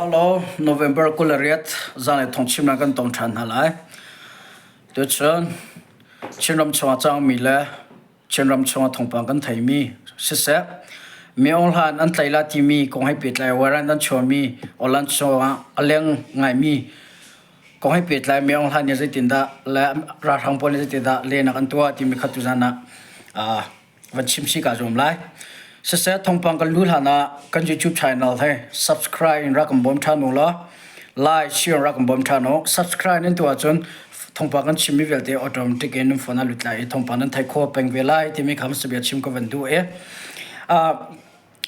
Sau lo November 28 zanlei thawngchimnak kan tong ṭhan hna lai. Tucun Chinram chungah cangmi le Chinram chungah thawngpang kan theimi siseh, mi Aung Hlan an tlaih la timi kong he pehtlai warrant an chuahmi online chungah a leng ngaimi kong he pehtlai mi Aung Hlan nih zeitindah le ralhrang pawl nih zeitindah lehnak an tuah timi kha tuzan ah van chim si kaa zuam lai. Siseh thawngpang kan lu hlan ah kan YouTube channel he subscribe in rak kan bawm ṭhan u law like share rak kan bawm ṭhan u. Subscribe nan tuah ahcun thawngpang kan chimmi vialte automatic in nan phone ah lut lai i thawngpang nan theih khawh peng ve lai timi kha bia chim ka van duh i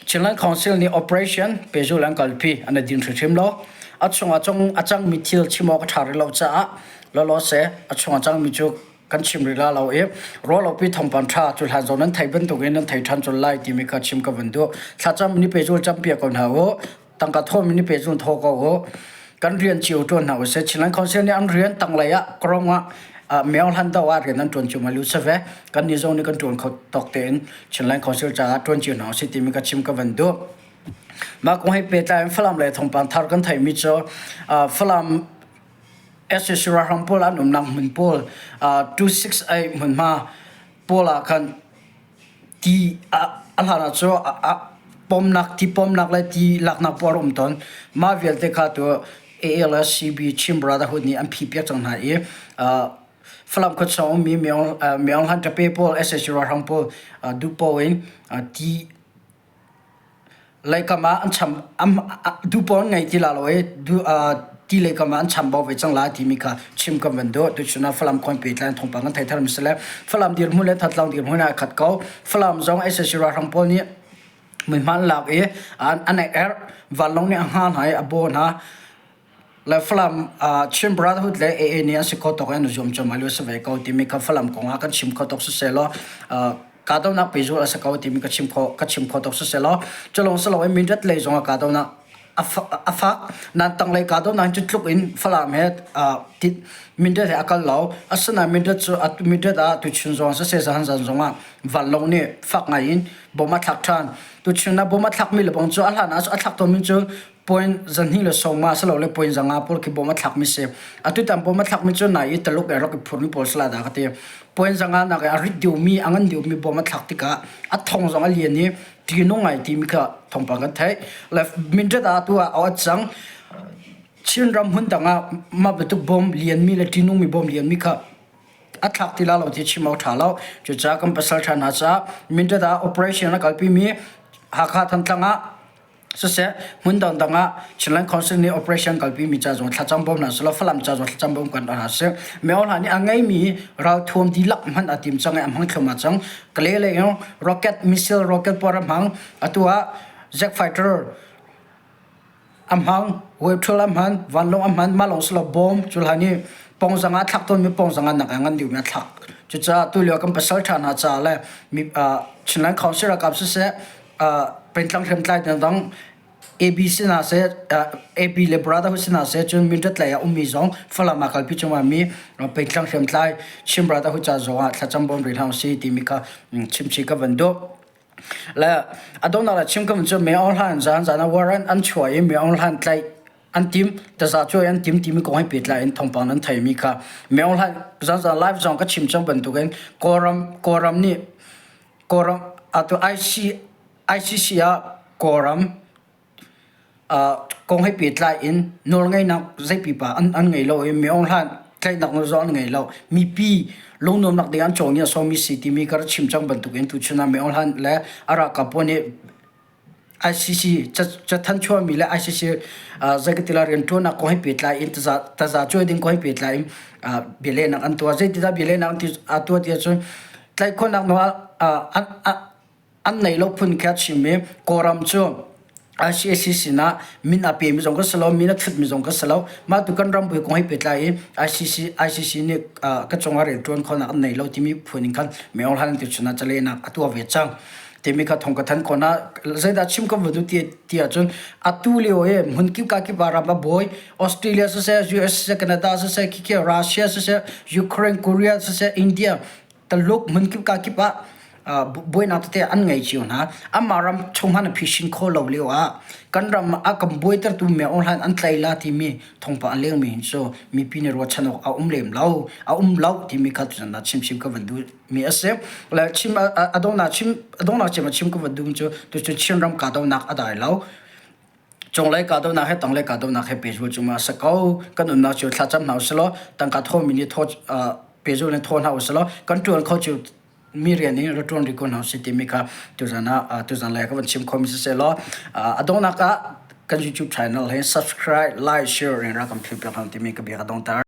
Chinland Council nih operation pehzul an kalpi an i din hrimhrim lo. A chungah cung a cangmi thil chim awk a ṭha rih lo caah lawlaw seh a chungah cangmi cu kan chim rih la lo i ruahlopi thawngpang ṭha cu hlan zong nan theih bantukin nan thei ṭhan colh lai timi kha chim ka van duh. Thlacam ni pehzul campiak ko hna u. Tangka thawmi ni pehzul thaw ko u. Kan rian cio ṭuan hna usih. Chinland Council nih an rian tanglei ah Krong ah Myo Hlan do ah rian an ṭuan cio malu save. Kan nih zong nih kan ṭuan kho tawk tein Chinland Council caah ṭuan cio hna usih timi ka chim ka van duh. Mah kong he pehtlai in Falam le thawngpang thar kan theihmi cu Falam SAC ralhrang pawl an umnak hmun pawl 268 hmunhma pawl ah khan ti a hlan ah cu pomnak ti pomnak le ti laknak pawl a um tawn. Mah vialte kha tu ALSCB Chin Brotherhood nih an phihpiak cang hna i Falam khuachung ummi Myaung Hlan Ṭape pawl SAC ralhrang pawl duhpoh in ti Leikam ah an cham duhpaoh an ngei ti la lo i ti leikam ah an chambau ve cang lai timi kha chim kan van duh. Tuchun ah Falam khuan pehtlai thawngpang kan thei thar mi si le Falam dirhmun le Thantlang dirhmun ah khat ko. Falam zong SAC ralhrang pawl nih hmunhma an lak i an erh. Vanlawng nih a hnga hna i a baw hna. Le Falam Chin Brotherhood le AA nih an si kho tawk in an zuam cuahmah lio si ve ko timi kha Falam kong ah kan chim kho tuk siselaw kahdohnak pehzulh a si ko timi ka chim kho ka chim kho tuk siselaw culawng si loin Mindat lei zong ah kahdohnak a fak nan tanglei kahdohnak cu tluk in Falam he Mindat he a kal lo asinain Mindat cu Mindat ah tuchun zong siseh zahan zan zong ah vanlawng nih fak ngai in bom a thlak ṭhan tuchun ah bom a thlakmi le bang cu a hlan ah a thlak tawnmi cu point zahnih le sawmnga silole point zanga pawl khi bawm a thlakmi si. Atutan bawm a thlakmi cu nai i Taluk e rak i phurmi pawl sala dah ka ti. Point zanga nak i a rit deuhmi, a ngan deuhmi bawm a thlak tikah a thong zong a lian i ṭihnung ngai timi kha thawngpang kan theih. Le mindat ah tu ah a cang. Chinram hmun dang ah mah bantuk bawm lianmi le ṭihnungmi bawm lianmi kha a thlak ti la lo ti chim awk ṭha lo. Cucaah kan pasal ṭha hna caah Mindat ah operation a kalpimi Hakha Thantlang ah Siseh, hmun dangdang ah Chinland Council nih operation kalpimi ca zong thlacam bawm hna selaw Falam ca zong thlacam bawm kan hna seh. Myo hna nih a ngeimi ralthuam dihlak hman a tim cang i a hmang thluahmah cang. Kale lei in rocket missile rocket pawl a hmang. Atu ah jet fighter a hmang, wave a hman, vanlawng a hman, mah lawng si lo bom cu hlan i pongzang ah thlak tawnmi pongzang ah nak a ngan deuhmi a thlak. Cucaah tulio kan pasal ṭha hna caah le Chinland Council ralkap siseh pengtlang hriamtlai dangdang AB sinah seh AB le Brotherhood sinah seh cun Mindat lei ah ummi zong Falam ah kalpi cungah mi pengtlang hriamtlai Chin Brotherhood ca zong ah thlacam bawm rih hlah usih timi kha chimchih ka van duh. Le a donghnak le chim ka van cu May Aung Hlan zan zan ah warrant an chuah i May Aung Hlan tlaih an tim taza cuai an tim timi kong he pehtlai in thawngpang nan theimi kha May Aung Hlan zan zan live zong ka chim cang bantukin Kawlram Kawlram nih Kawlram atu IC, ICC ah Kawlram kong he pehtlai in nawlngeihnak zeipipa an, an ngei lo i Mi Aung Hlaing tlaihnak nawl zong an ngei lo. Mipi lungnuamnak ding an cawng i a sawmi si timi ka rak chim cang bantukin tuchun ah Mi Aung Hlaing le a ralkap pawl nih ICC cathanh chuahmi le ICC zeikatila rianṭuannak kong he pehtlai in taza cuai ding kong he pehtlai in bialehnak an tuah. Zeitidah bialehnak an tuah ti ahcun tlaih khawhnak nawl an nei lo phun khi a chim i Kawlram cu ICC sinah min a pemi zong ka si lo, min a thutmi zong ka si lo. Mah tu kan ram kong he pehtlai i ICC ICC nih ka cungah rianṭuan khawhnak an nei lo timi phun in khan Min Aung Hlaing tu chun ah calehnak a tuah ve cang. Timi kha thong ka than khawh hna. Zeidah chim ka va duh ti, ti ahcun atu lio i hmun kip ka kip ah ram a bawi. Australia siseh, US siseh, Canada siseh, khikhi Russia siseh, Ukraine, Korea siseh, India, Taluk hmun kip ka kip ah. Buainak tete an ngei cio hna. Amah ram chung hmanh a phisin kho lo lio ah kan ram a kan buaitertu Myo Aung Hlaing an tlai la timi thawngpang a lengmi hin cu mipi nih ruahchan awk a um lem lo. A um lo timi kha tuzan ah chimchim ka van duh mi a si. Le chim a donghnak chim a donghnak cem a chim ka van duh cu tucun Chinram kahdohnak a dai lo. Cunglei kahdohnak he tanglei kahdohnak he pehzul cungah a si ko. Kan umnak cio thlacam hna usih law tangka thawmi nih thaw pehzul in thaw hna usih law kan ṭuan kho cio mi rian in ra ṭuan rih ko hna usih timi kha tuzan ah tuzan lei ah ka van chim khomi siseh law a donghnak ah kan YouTube channel hi subscribe, like, share in rak kan phil piak hna timi ka bia ka dongter.